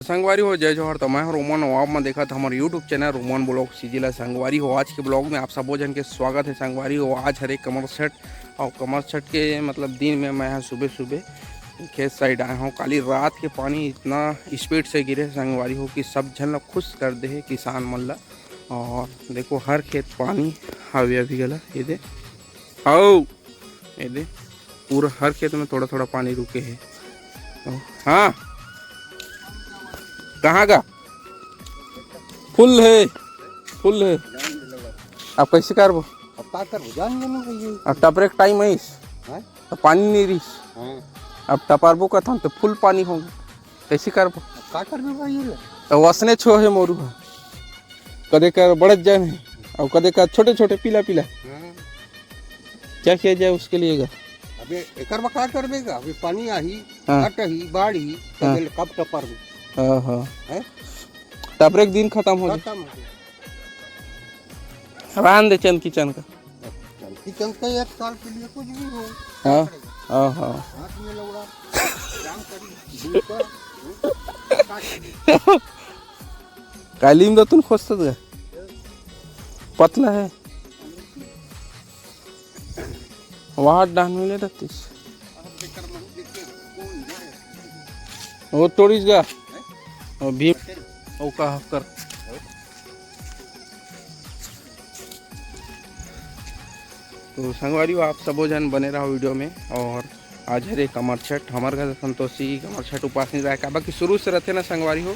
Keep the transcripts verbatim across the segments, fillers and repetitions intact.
संगवारी हो, जय जोहार। तो मैं हूं रोमन, अउ आप मन देखत हमर YouTube channel Roman blog CG ला। संगवारी हो, आज के ब्लॉग में आप सबो झन के स्वागत है। संगवारी हो, आज हरे कमर छठ, अउ कमर छठ के मतलब दिन में मैं ह सुबह सुबह खेत साइड आए हूँ। काली रात के पानी इतना स्पीड से गिरे संगवारी हो कि सब झन ला खुश कर दे हे किसान मन ला। और देखो हर खेत पानी हावे अभी गला, ये दे, आओ, ये दे, पूरा हर खेत में थोड़ा थोड़ा पानी रुके है। हाँ, कहाँ का फुल है, फुल है। अब कैसे करबो? अब का करबो? जान लेना चाहिए। अब टपरे के टाइम आइस, हैं? तो पानी नहीं रहिस। हाँ। अब टपरबो कथन तो फुल पानी होगे, कैसे करबो? अब का करबे भाई ये ले? तो वसने छो है मोरू ह, कदे कर बड़त जान है, और कदे कर छोटे छोटे पीला पीला। हाँ। क्या किया जाए उसके लिए गा? अबे एकर बर का करबे गा? अभी पानी आही, हाँ। कटही, बाढ़ी, हाँ। तबे ले कब टपरबे? हाँ, हाँ। हैं? टपरे के दिन खत्म हो जाए। खत्म हो जाए। रान दे चंद किचन का। चंद किचन का एक साल के लिए कुछ भी हो। हाँ, हाँ, हाँ। हाथ में लौड़ा, काम करी, धूप पर, काट ली। काली में तो तुम खोजते थे, पतला है। वहाँ डान में ले रहतीस। वो तोड़ीस गा। वो भी, वो का कर। तो संगवारी हो, आप सबो झन बने रहो वीडियो में। और आज हरे कमर छठ, हमर घर संतोषी कमर छठ उपास नहीं रहे, काबर कि शुरू से रहते ना संगवारी हो,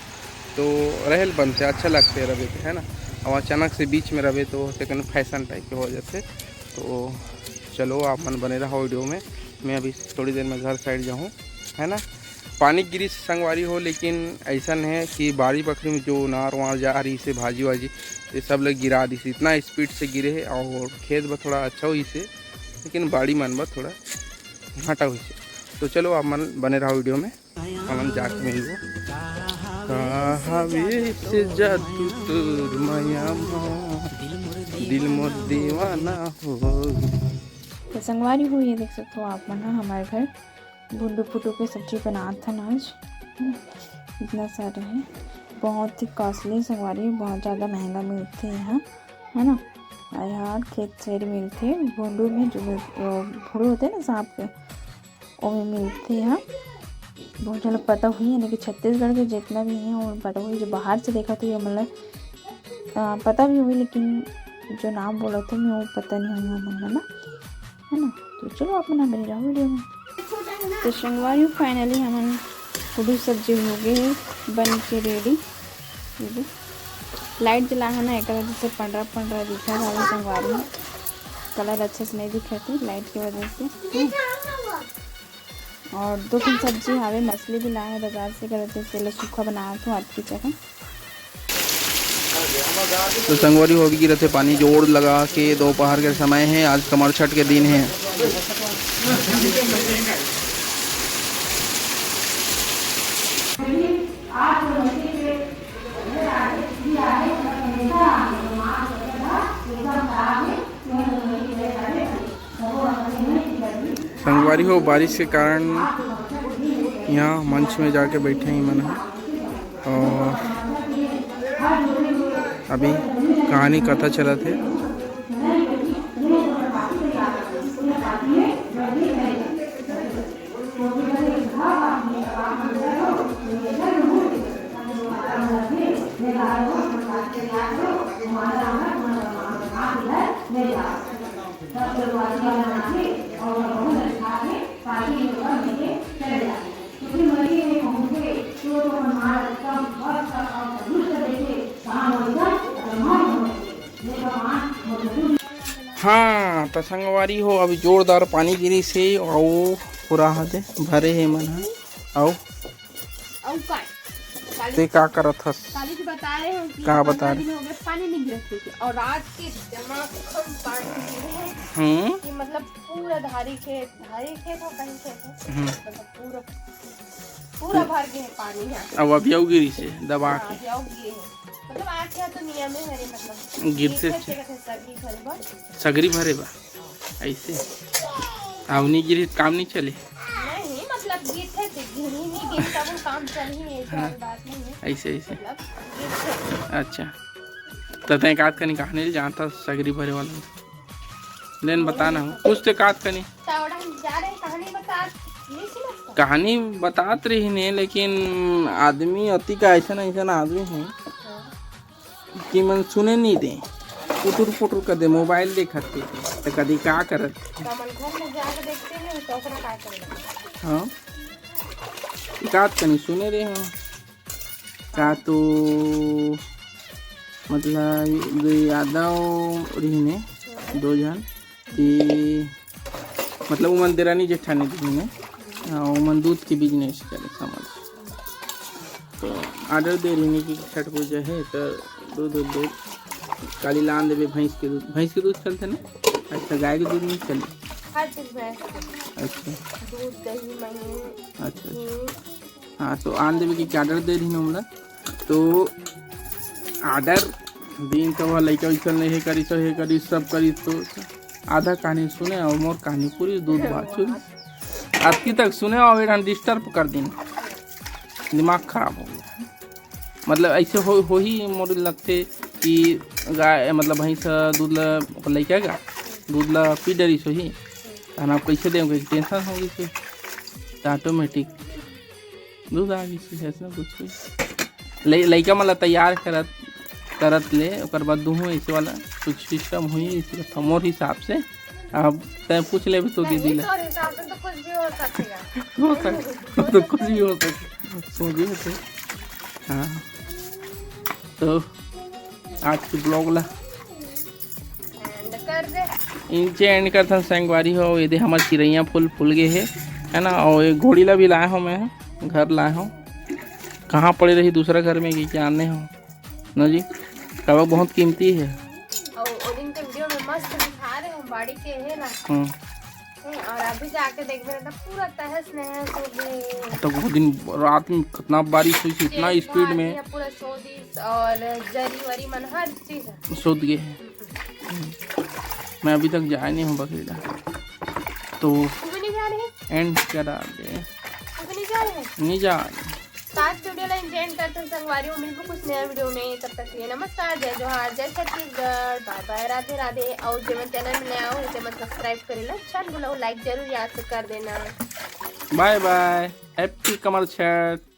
तो रहेल बनते, अच्छा लगते रहे थे, है ना। और अचानक से बीच में रहे तो तेकन फैशन टाइप के हो जाते। तो चलो, आप मन बने रहो वीडियो में। मैं अभी थोड़ी देर में घर साइड जाऊँ, है ना। पानी गिरी संगवारी हो, लेकिन ऐसा नहीं है कि बाड़ी बखरी में जो नार वार जा रही से भाजी वाजी, ये सब लोग गिरा दी से। इतना स्पीड से गिरे है और खेत बर थोड़ा अच्छा हुई से, लेकिन बाड़ी मन बर थोड़ा घाटा हुई से। तो चलो, आप मन बने रहो वीडियो में, हमन जाके मिलबो। कहाँ हवे से जादू तोर माया मा, दिल मोर दीवाना हो। तो संगवारी हो, ये देख सकते हो आप मन ह, हमारे घर भुंडू फुटू के सब्जी बनात हन आज। इतना सारा है, बहुत ही कॉस्टली संगवारी, बहुत ज़्यादा महंगा मिलते हैं यहाँ, है ना। और यहाँ खेत से मिलते हैं भुंडू में, जो मिल-, वो भुंडू होते हैं ना सांप के, वो भी मिलते हैं। बहुत झन पता हुई, यानी कि छत्तीसगढ़ के जितना भी हैं, वो पता हुई। जो बाहर से देखा तो ये मतलब, आ, पता भी हुई, लेकिन जो नाम बोला था मैं, वो पता नहीं हुई हमन ला ना, है ना। तो चलो, आप मन बने रहो वीडियो में। तो संगवारी हो, finally हमन कुडू सब्जी हो गए है बन के रेडी। लाइट जला है ना, एक वजह से पंडरा पंडरा दिखा था संगवारी हो, कलर अच्छे से नहीं दिखा थी लाइट की वजह से। और दो ठन सब्जी हावे, मछली भी लाए हैं बाजार से, करते तेला सूखा बनावत हूँ आज की जगह। तो संगवारी हो भी गिरत हे पानी जोर लगा के, दोपहर के समय है, आज कमर छठ के दिन है। संगवारी हो, बारिश के कारण यहाँ मंच में जाके बैठे ही मन ह। और अभी कहानी कथा चलत हे। हाँ, त संगवारी हो, अभी जोरदार पानी गिरिस हे, अउ पूरा हदे भरे हे मन ह, अउ अउ का? काली, ते का करत हस? काली जी बता रहे हो कि का बता पंद्रह रहे? दिन हो गए, पानी नहीं गिरत हे। और रात के जमा खम पानी गिरे है हम्म। कि मतलब पूरा धारी खेत, धारी खेत हो, कहीं खेत हो, हम्म। मतलब पूरा, पूरा भर गए है पानी यहाँ। अब अभी अउ गिरिस हे, दबा हाँ, के। अभी अउ गिरे है। मतलब आज क्या तो नियम है मेरे, मतलब गिरते गिरते थे। थे सगरी भरे बा। सगरी भरे बा। ऐसे। अब नहीं गिरे, काम नहीं चले। नहीं, मतलब गिरते थे, नहीं, नहीं, दिन का वो काम चल ही नहीं, ऐसी हाँ। वाली बात नहीं है। ऐसे, ऐसे। मतलब, ये अच्छा, तो तैं एकाध कनी कहानी जानता सगरी भरे वाला। लेन बता ना, कुछ तो एकाध कनी। चावड़ा हम जा रहे हैं, कहानी बता, नहीं सुना? कहानी बतात रहिन हे, लेकिन आदमी अति का ऐसा ऐसा आदमी है कि मन सुने नहीं दे, पुटुर पुटुर कर दे, मोबाइल देखत के, तो कदी का करत। तो मन घर में जाके देखते हैं, तो ओकरा का करे? हाँ, एकाध कनी सुने रहे हो का तो, मतलब, दो यादव रहिन हे, दो झन, कि मतलब उमन देरानी जेठानी रहिन हे, हाँ, उमन दूध के बिजनेस करे समझ। तो ऑर्डर दे रहिन हे कि छठ पूजा है तो दूध, दूध, दूध, काली लान देबे भैंस के दूध। भैंस के दूध चलते ना? अच्छा, गाय के दूध नहीं चले? हर चीज भैंस के। अच्छा। दूध, दही, मही, अच्छा, अच्छा। घी। हाँ, तो आन देबे के ऑर्डर दे रहिन हमला। तो ऑर्डर दिन तो वह लइका उइसन नहीं है करी, तो हे करी, सब करी, तो आधा कहानी सुने और मोर कहानी पूरी दूध बाछुरी। अतकी तक सुने और एक डिस्टर्ब कर दिन, दिमाग खराब हो गया। मतलब ऐसे हो, हो ही मोर लगते कि गाय, मतलब भैंस दूध ला, ओकर लइका का दूध ला पी डरिस होही, तहन आप कैसे देंगे, टेंशन हो गई फिर। तो ऑटोमेटिक दूध आ गई, ऐसा कुछ भी। लइ-, लइका मन ला तैयार करत, करत ले, ओकर बाद दूहूँ ऐसे वाला कुछ सिस्टम हुई, इसी का मोर हिसाब से। अब तैं पूछ लेबे तो नहीं, दीदी ला। तोर हिसाब से तो कुछ भी हो सकेगा। हो सक-, तो कुछ भी हो सके, सोच भी होते। हाँ, तो आज के ब्लॉग ला एंड कर दे। इनचे एंड करथन संगवारी हो, ये दे हमर चिरैया फूल फूल गए है, है ना। और ये घोड़ी ला भी लाए हो, मैं घर लाए हो, कहाँ पड़े रही दूसरा घर में कि क्या आने हो ना जी, काबर बहुत कीमती है। और वो दिन के वीडियो में मस्त दिखा रहे हो बाड़ी के है ना। हम्म। हम्म, और अभी जाके देखबे ना तो पूरा तहस नहस हो गए। तो वो दिन रात में कितना बारिश हुई थी, इतना स्पीड में। पूरा सो दिस और जरी वरी मन हर चीज है। सोत गए। मैं अभी तक जाए नहीं हूँ बकरी ला, तो तू भी नहीं जा रहे? एंड करा दे। तू भी नहीं जा रहे? नहीं जा रहे। तो आज वीडियो ला एंड करते हैं संगवारी, मिलबो कुछ नया वीडियो में। तब तक के लिए नमस्कार, जय जोहार, जय छत्तीसगढ़, बाय बाय, राधे राधे। और जेमन चैनल में नया हो, जेमन सब्सक्राइब करे ला झन भूलो, लाइक जरूर याद से कर देना। बाय बाय, हैप्पी कमर छठ।